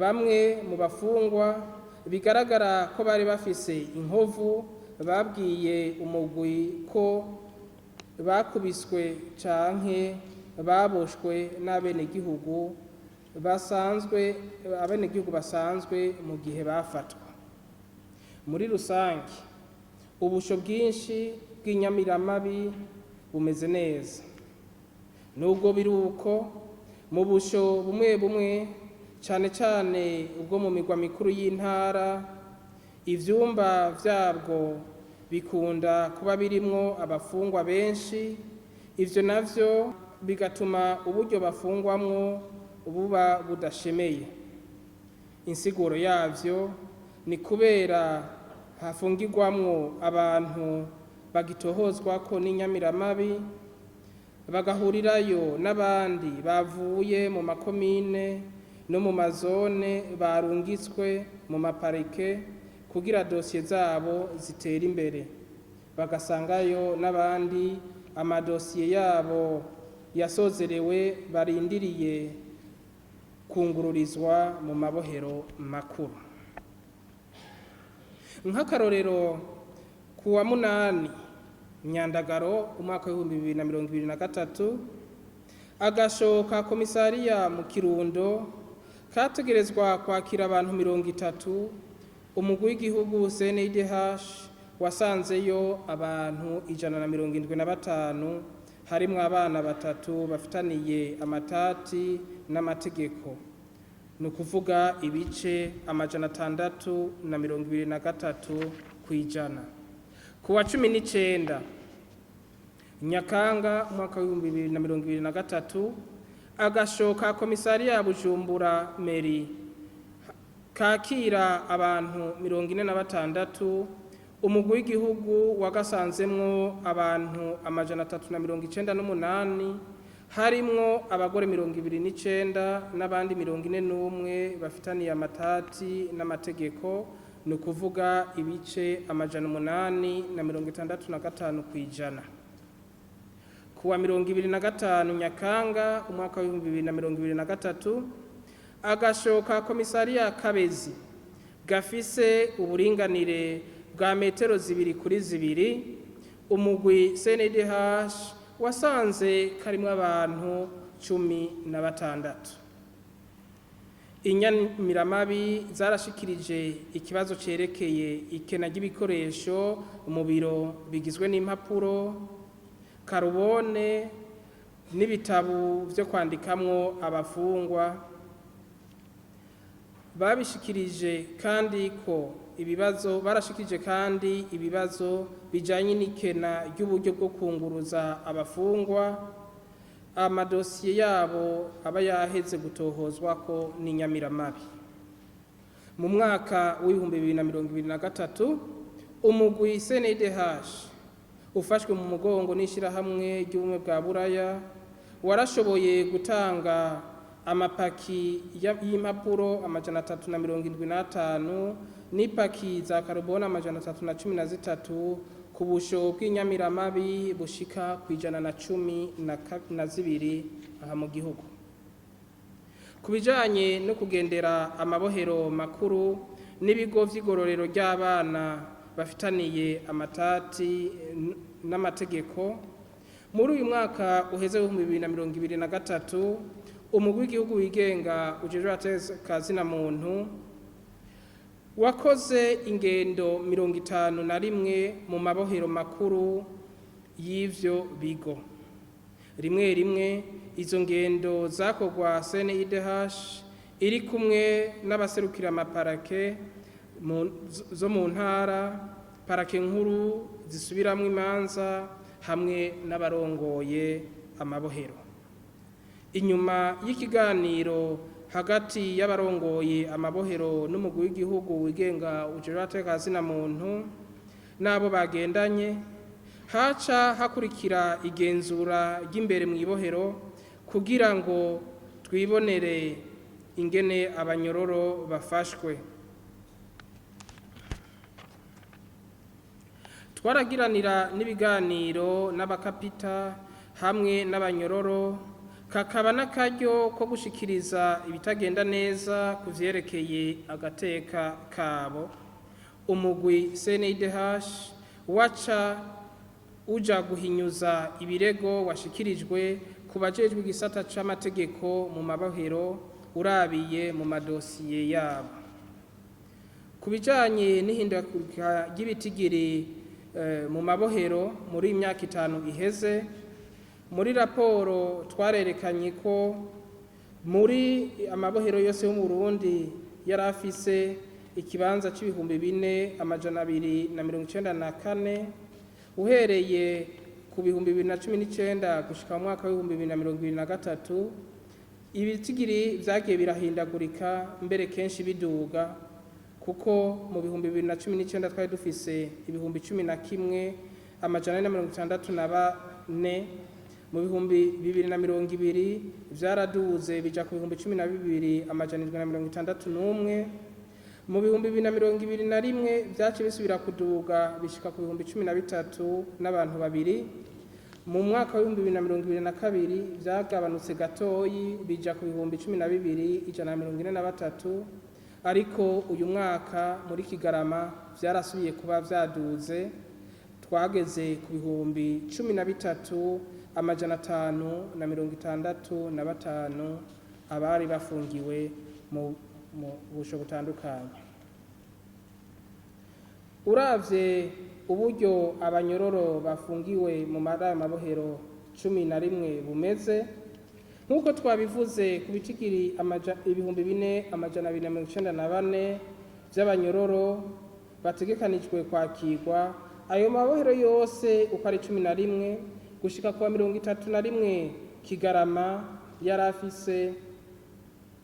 Bamwe mu bafungwa bigaragara ko bari bafise inkovu babwiye umugwi ko bakubiswe canke baboshwe n'abenegihugu basanzwe, abenegihugu basanzwe mu gihe bafatwa. Muri rusange, ubusho bwinshi bw'inyamiramabi bumeze neza. Nubwo biri uko, mu busho bumwe bumwe, cane cane ubwo mu migwa mikuru y'intara, ivyumba vyabwo bikunda kuba birimwo abafungwa benshi, ivyo navyo bigatuma uburyo bafungwamwo buba budashemeye. Insiguro yavyo ni kubera hafungirwamwo abantu bagitohozwako n'inyamiramabi, bagahurirayo n'abandi bavuye mu makomine no mu mazone barungitswe mu maparike kugira dosiye zabo zitere imbere, bagasangayo n'abandi amadosiye yabo yasozerewe barindiriye kungururizwa mu mabohero makuru. Nk'akarorero, ku wa 8 Myandagaro umwaka w'2023, agasho ka komisariya mu Kirundo kategerezwa kwakira abantu 30, umugwi w'igihugu CNIDH wasanzeyo abantu 175, harimwo abana batatu bafitaniye amatati n'amategeko, ni ukuvuga ibice 623%. Ku wa 19 Nyakanga umwaka w'2023, agasho ka komisariya ya Bujumbura Meri kakira abantu 46, umugwi w'igihugu wagasanzemwo abantu 398, harimwo abagore 29 n'abandi 41 bafitaniye amatati n'amategeko, ni ukuvuga ibice 865%. Ku wa 25 Nyakanga umwaka w'2023, agasho ka komisariya Kabezi gafise uburinganire bwa metero 2 kuri 2, umugwi CNDH wasanze karimwo abantu 16. Inyamiramabi zarashikirije ikibazo cerekeye ikena ry'ibikoresho mu biro bigizwe n'impapuro, karubone n'ibitabu vyo kwandikamwo abafungwa. Babishikirije kandi ko ibibazo barashikirije kandi ibibazo bijanye n'ikena ry'uburyo bwo kunguruza abafungwa amadosiye yabo aba yaheze gutohozwako n'inyamiramabi. Mu mwaka w'2023, umugwi CNDH ufashwe mu mugongo n'ishirahamwe ry'ubumwe bwa Buraya warashoboye gutanga amapaki y'impapuro 375 n'ipaki za karubone 313 ku busho bw'inyamiramabi bushika ku 112 aha mu gihugu. Ku bijanye no kugendera amabohero makuru n'ibigo vy'igororero ry'abana bafitaniye amatati n'amategeko, muri uyu mwaka uheze w'2023, umugwi w'igihugu wigenga ujejwe agateka muntu wakoze ingendo 51 mu mabohero makuru y'ivyo bigo. Rimwe rimwe izo ngendo zakorwa CNIDH iri kumwe n'abaserukira amaparake zo mu ntara, parake nkuru zisubiramwo imanza hamwe n'abarongoye amabohero. Inyuma y'ikiganiro hagati y'abarongoye amabohero n'umugwi w'igihugu wigenga ujejwe agateka muntu n'abo bagendanye, haca hakurikira igenzura ry'imbere mu ibohero kugira ngo twibonere ingene abanyororo bafashwe. Twaragiranira n'ibiganiro n'abakapita hamwe n'abanyororo, Kakaba n'akaryo ko gushikiriza ibitagenda neza ku vyerekeye agateka kabo. Umugwi CNIDH waca uja guhinyuza ibirego washikirijwe ku bajejwe igisata c'amategeko mu mabohero, urabiye mu madosiye yabo. Ku bijanye n'ihindagurika ry'ibitigiri mu mabohero muri iyi myaka 5 iheze, muri raporo twarerekanye ko muri amabohero yose yo mu Burundi yari afise ikibanza c'4294, uhereye ku 2019 gushika mu mwaka w'2023, ibitigiri vyagiye birahindagurika, mbere kenshi biduga, kuko mu 2019 twari dufise 11464, mu 2020 vyaraduze bija ku 12761, mu 2021 vyaciye bisubira kuduga bishika ku 13000 n'abantu babiri, mu mwaka w'2022 vyagabanutse gatoyi bija ku 12143, ariko uyu mwaka muri Kigarama vyarasubiye kuba vyaduze, twageze ku 13565 abari bafungiwe mu busho butandukanye. Uravye uburyo abanyororo bafungiwe mu ayo mabohero 11 bumeze, nk'uko twabivuze, ku bitigiri 4294 vy'abanyororo bategekanijwe kwakirwa, ayo mabohero yose uko ari 11, gushika kuwa 31 Kigarama yari afise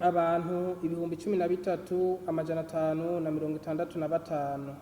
abantu 13565.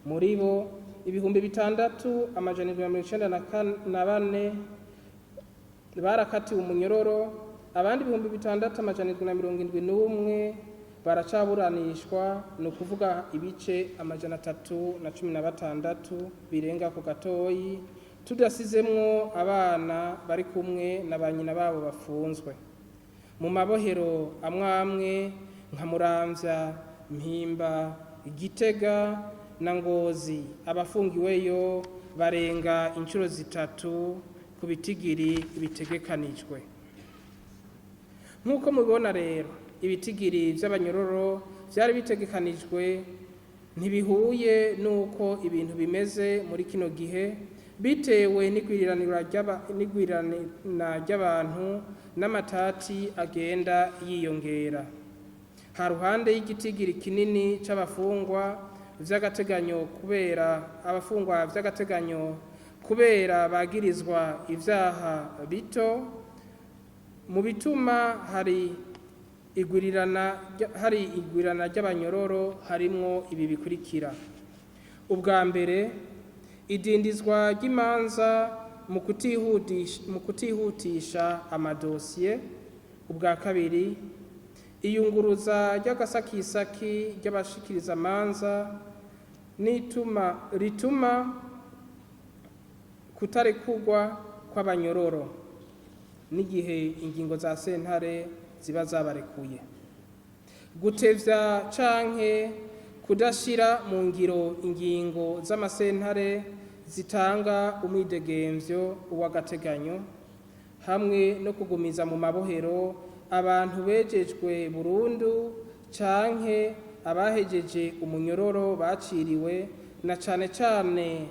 Muri bo, 6794 barakatiwe umunyororo, abandi 6771 baracaburanishwa, ni ukuvuga ibice 316 birenga ku gatoyi, tudasizemwo abana bari kumwe na ba nyina babo bafunzwe. Mu mabohero amwe amwe nka Muramvya, Mpimba, Gitega na Ngozi, abafungiweyo barenga inshuro 3 ku bitigiri bitegekanijwe. Nk'uko mubibona rero, ibitigiri vy'abanyororo vyari bitegekanijwe ntibihuye n'uko ibintu bimeze muri kino gihe, bitewe n'igwirirana ry'abantu n'amatati agenda yiyongera. Haruhande y'igitigiri kinini c'abafungwa vy'agateganyo kubera abafungwa vy'agateganyo kubera bagirizwa ivyaha bito, mu bituma hari igwirirana ry'abanyororo harimwo ibi bikurikira: ubwa mbere, idindizwa ry'imanza mu kutihutisha amadosiye; ubwa kabiri, iyunguruza ry'agasakisaki ry'abashikiriza amanza n'ituma rituma kutarekurwa kw'abanyororo n'igihe ingingo za sentare ziba zabarekuye, gutevya canke kudashira mu ngiro ingingo z'amasentare zitanga umwidegemvyo w'agateganyo, hamwe no kugumiza mu mabohero abantu bejejwe burundu canke abahejeje umunyororo baciriwe, na cane cane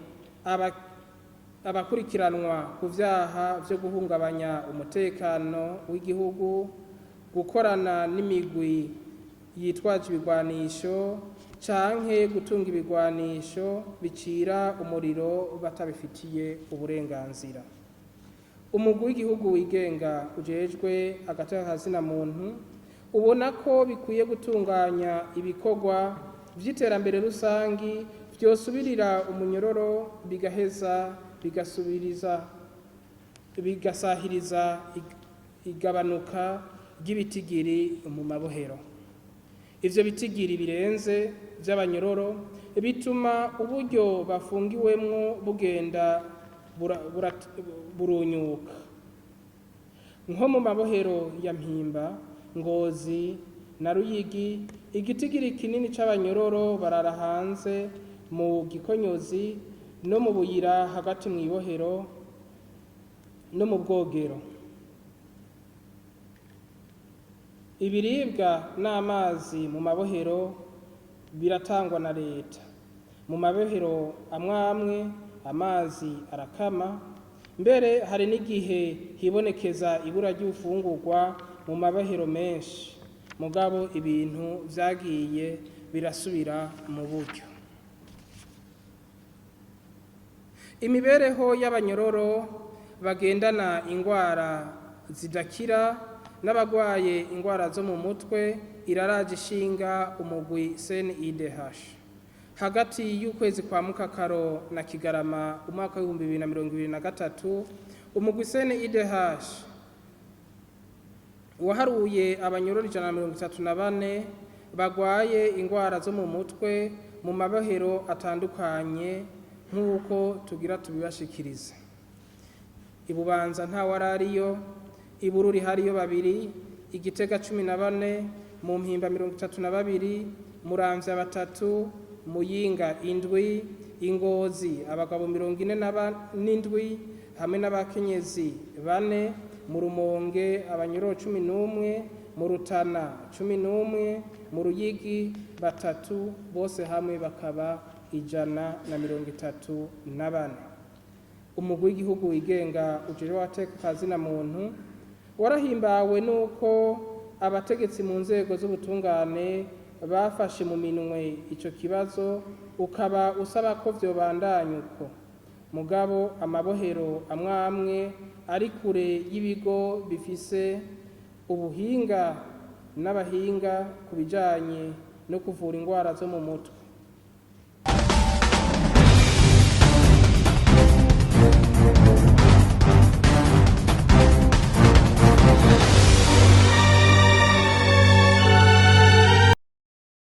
abakurikiranwa ku vyaha vyo guhungabanya umutekano w'igihugu, gukorana n'imigwi yitwaje ibigwanisho canke gutunga ibigwanisho bicira umuriro batabifitiye uburenganzira. Umugwi w'igihugu wigenga ujejwe agateka kazina muntu ubona ko bikwiye gutunganya ibikorwa vy'iterambere rusangi vyosubirira umunyororo, bigaheza bigasubiriza bigasahiriza igabanuka ry'ibitigiri mu mabohero. Ivyo bitigiri birenze vy'abanyororo bituma uburyo bafungiwemwo bugenda burunyuka. Nko mu mabohero ya Mpimba, Ngozi na Ruyigi, igitigiri kinini c'abanyororo barara hanze mu gikonyozi no mu buyira hagati mw'ibohero no mu bwogero. Ibiribwa n'amazi mu mabohero biratangwa na leta. Mu mabohero amwe amwe amazi arakama, mbere hari n'igihe hibonekeza ibura ry'ibifungurwa mu mabohero menshi, mugabo ibintu vyagiye birasubira mu buryo. Imibereho y'abanyororo bagendana ingwara zidakira n'abagwaye ingwara zo mu mutwe iraraje ishinga umugwi CNIDH. Hagati y'ukwezi kwa Mukakaro na Kigarama umwaka w'2023, umugwi CNIDH waharuye abanyororo 134 bagwaye ingwara zo mu mutwe mu mabohero atandukanye, nk'uko tugira tubibashikiriza. Ibubanza ntawarariyo, Ibururi hariyo 2, Igitega 14, mu Mpimba 32, Muramvya 3, Muyinga 7, Ingozi abagabo 47 hamwe n'abakenyezi 4, mu Rumonge abanyororo 11, mu Rutana 11, mu Ruyigi 3, bose hamwe bakaba 134. Umugwi w'igihugu wigenga ujejwe agateka ka zina muntu warahimbawe nuko abategetsi mu nzego z'ubutungane bafashe mu minwe ico kibazo, ukaba usaba ko vyobandanya uko. Mugabo amabohero amwe amwe ari kure y'ibigo bifise ubuhinga n'abahinga ku bijanye no kuvura ingwara zo mu mutwe.